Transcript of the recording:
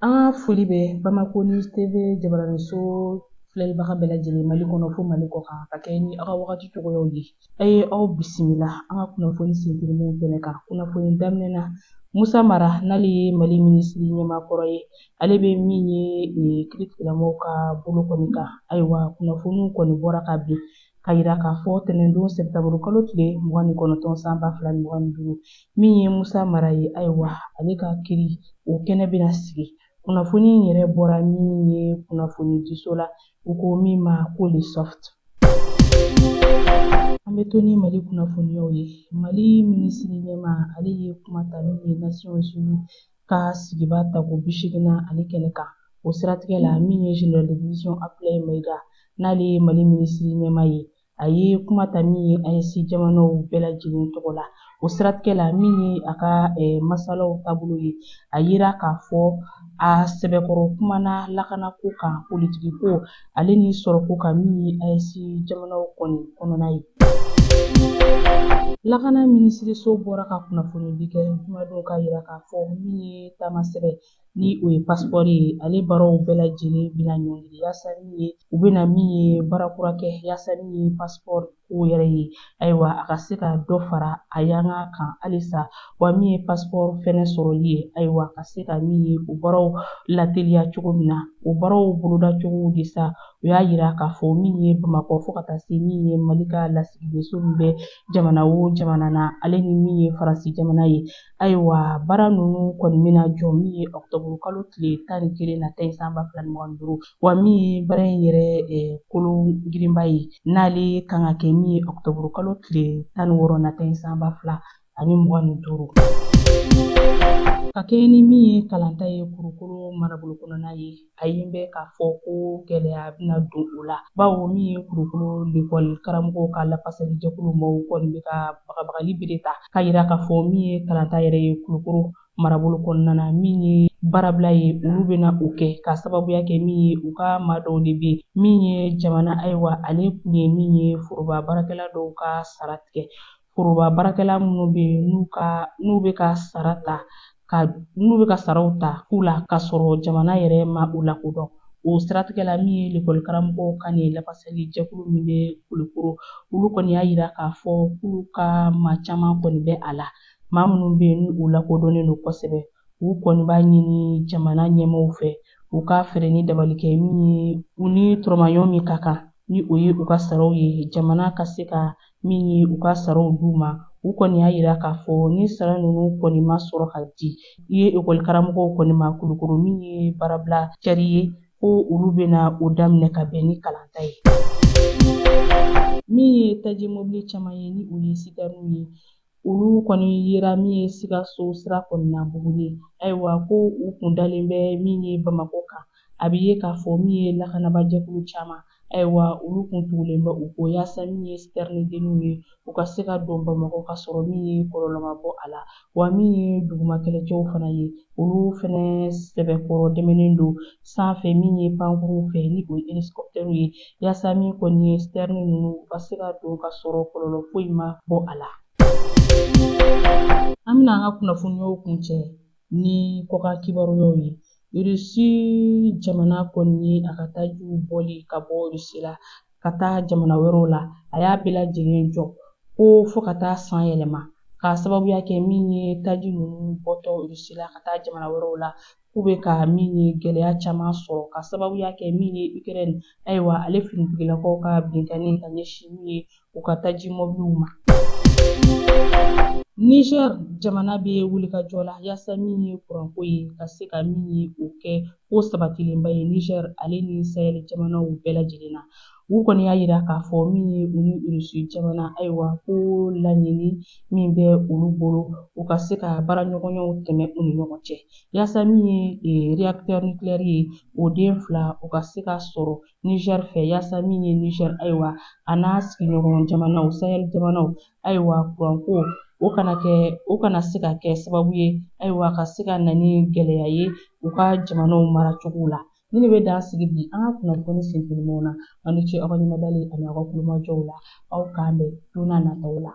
An ka foli bɛ Bamako News TV jabaraninso filɛlibaga bɛɛ lajɛlen Mali kɔnɔ fo Mali kɔ kan ka kɛ ni aw ka wagati cogoyaw ye. A ye aw bisimila an ka kunnafoni sentelimanw kɛnɛ kan. Kunnafoni daminɛ na, Musa Mara n'ale ye Mali minisiri ɲɛmaa kɔrɔ ye, ale bɛ min ye kiiritigɛlamɔgɔw ka bolo kɔni kan. Ayiwa, kunnafoniw kɔni bɔra ka bin ka yira k'a fɔ tɛnɛndon sɛtanburu kalo tile 29 san 2025, min ye Musa Mara ye, ayiwa ale ka kiri o kɛnɛ bɛna sigi. Kunnafoni in yɛrɛ bɔra min ye kunnafonidiso la, u ko min ma ko Le Soft. An bɛ to ni Mali kunnafoniyaw ye. Mali minisiri ɲɛmaa ale ye kuma ta min ye Nations Unies ka sigiba tako 80 ale kɛnɛ kan. O siratigɛ la, min ye général de division Abdoulaye Maïga n'ale ye Mali minisiri ɲɛmaa ye, a ye kuma ta min ye AES jamanaw bɛɛ lajɛlen tɔgɔ la. O siratigɛ la, min ye a ka masalaw taabolo ye, a yira k'a fɔ a sɛbɛkɔrɔ kumana lakanako kan, politiki ko ale ni sɔrɔko kan, min ye AES jamanaw kɔni kɔnɔna ye. Lakana minisiriso bɔra ka kunnafonidi kɛ jumadon k'a yira k'a fɔ min ye taama sɛbɛn ni o ye passeport ye, ale baaraw bɛɛ lajɛlen bɛna ɲɔngiri yaasa min ye u bɛna min ye baara kura kɛ yaasa min ye passeport ko yɛrɛ ye, ayiwa a ka se ka dɔ fara a yanga kan halisa, wa min ye passeport fɛnɛ sɔrɔli ye, ayiwa ka se ka min ye o baaraw lateliya cogo min na, o baaraw boloda cogo de sa. U y'a yira k'a fɔ min ye Bamakɔ fo ka taa se min ye Mali ka lasigidenso min bɛ jamana o jamana na, ale ni min ye Faransi jamana ye, ayiwa baara ninnu kɔni bɛna jɔ min ye ɔkutɔburu kalo tile 11 nata ye san 2025, wa min ye baara in yɛrɛ kolo girinba ye n'ale kan ka kɛ min ye ɔkutɔburu kalo tile 16 nata ye san 2025. Ka kɛɲɛ ni min ye kalanta ye Kulukoro marabolo kɔnɔna ye, a ye bɛ k'a fɔ ko gɛlɛya bɛna don o la, bawo min ye Kulukoro lekɔli karamɔgɔw ka lafasalijɛkulu maaw kɔni bɛ ka bagabagali bere ta k'a yira k'a fɔ min ye kalanta yɛrɛ ye Kulukoro marabolo kɔnɔna na, min ye baarabila ye olu bɛna o kɛ k'a sababuya kɛ min ye u ka maa dɔw de bɛ yen, min ye jamana, ayiwa ale kun ye min ye foroba baarakɛla dɔw ka sara tigɛ. Foroba baarakɛla minnu bɛ yen n'u bɛ ka sara ta ka n'u bɛ ka saraw ta k'u la k'a sɔrɔ jamana yɛrɛ ma u lakodɔn. O siratigɛ la, min ye lekɔli karamɔgɔw ka nin lafasali jɛkulu min bɛ Kulukoro, olu kɔni y'a yira k'a fɔ k'olu ka maa caman kɔni bɛ a la, maa minnu bɛ yen ni u lakodɔnnen don kosɛbɛ. U kɔni b'a ɲini jamana ɲɛmaaw fɛ u ka fɛɛrɛ ni dabali kɛ min ye u ni tɔrɔmaɲɔ min ka kan ni o ye u ka saraw ye, jamana ka se ka min ye u ka saraw d'u ma. U kɔni y'a yira k'a fɔ ni sara ninnu kɔni ma sɔrɔ ka di i ye ekɔli karamɔgɔw kɔni ma Kulukoro, min ye baarabila cari ye, ko olu bɛna o daminɛ ka bɛn ni kalanta ye. Min ye taji mobili caman ye ni o ye sitɛriw ye, olu kɔni yera min ye Sikaso sira kɔni na Buguni, ayiwa ko u kun dalen bɛ min ye Bamakɔ kan. A bɛ ye k'a fɔ min ye lakanabajɛkulu caman, ayiwa olu kun tugulen bɛ u kɔ yaasa min ye sitɛrinidenninw ye u ka se ka don Bamakɔ ka sɔrɔ min ye kɔlɔlɔ ma bɔ a la, wa min ye duguma kɛlɛcɛw fana ye, olu fɛnɛ sɛbɛkɔrɔ dɛmɛnen don sanfɛ min ye pankurunw fɛ ni o ye hélicoptère ye, yaasa min kɔni ye sitɛrini ninnu u ka se ka don ka sɔrɔ kɔlɔlɔ foyi ma bɔ a la. An bɛna an ka kunnafoniyaw kuncɛ ni kɔkan kibaruyaw ye. Irisi jamana kɔni ye a ka tajiw bɔli ka bɔ Irisi la ka taa jamana wɛrɛw la, a y'a bɛɛ lajɛlen jɔ ko fo ka taa san yɛlɛma, k'a sababuya kɛ min ye taji ninnu bɔtɔ Irisi la ka taa jamana wɛrɛw la, k'u bɛ ka min ye gɛlɛya caman sɔrɔ k'a sababuya kɛ min ye Ukraine, ayiwa ale finitigilakaw ka binkanni ka ɲɛsin min ye u ka taji mɔbiliw ma. Niger jamana bɛ wulikajɔ la yaasa min ye kuranko ye ka se ka min ye o kɛ ko sabatilenba ye Niger ale ni Sahel jamanaw bɛɛ lajɛlen na. U kɔni y'a yira k'a fɔ min ye u ni Irisi jamana, ayiwa ko laɲini min bɛ olu bolo u ka se ka baaraɲɔgɔnyaw tɛmɛ u ni ɲɔgɔn cɛ yaasa min ye réacteur nucléaire ye o den fila u ka se ka sɔrɔ Niger fɛ, yaasa min ye Niger, ayiwa a n'a sigiɲɔgɔn jamanaw Sahel jamanaw, ayiwa kuranko o kana se ka kɛ sababu ye, ayiwa ka se ka na ni gɛlɛya ye u ka jamanaw maracogo la. Ni ne bɛ dan sigi bi an ka kunnafoni sentelimanw na. Aw ni ce aw ka ɲɛmadali ani aw ka kulomajɔw la. Aw k'an bɛn don n'a nataw la.